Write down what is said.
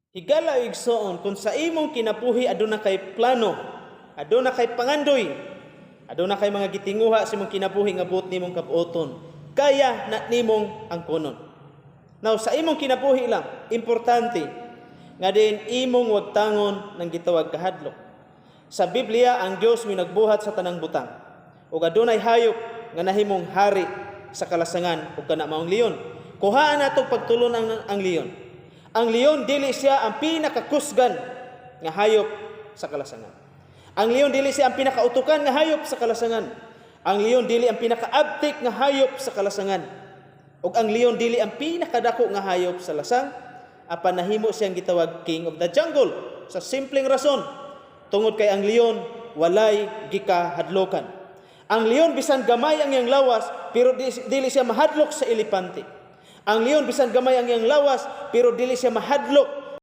Higala, igsoon, kung sa imong kinabuhi aduna kay plano, aduna kay pangandoy, aduna kay mga gitinguha sa imong kinabuhi nga buot nimong kabuoton, kaya na nimong angkonon. Now, sa imong kinabuhi lang, importante nga din imong wagtangon ng gitawag kahadlok. Sa Biblia, ang Dios may nagbuhat sa tanang butang. Ug adunay hayop nga nahimong hari sa kalasangan ug kana maong leon. Kuhaan nato pagtulon ang leon. Ang leon, dili siya ang pinakakusgan nga hayop sa kalasangan. Ang leon, dili siya ang pinakautukan nga hayop sa kalasangan. Ang leon, dili ang pinakaabtik nga hayop sa kalasangan. Ug ang leon, dili ang pinakadako nga hayop sa lasang, apan nahimo siyang gitawag king of the jungle sa simpleng rason tungod kay ang leon walay gikahadlokan. Ang leon, bisan gamay ang iyang lawas, pero dili siya mahadlok sa elepante. Ang leon, bisan gamay ang iyang lawas, pero dili siya mahadlok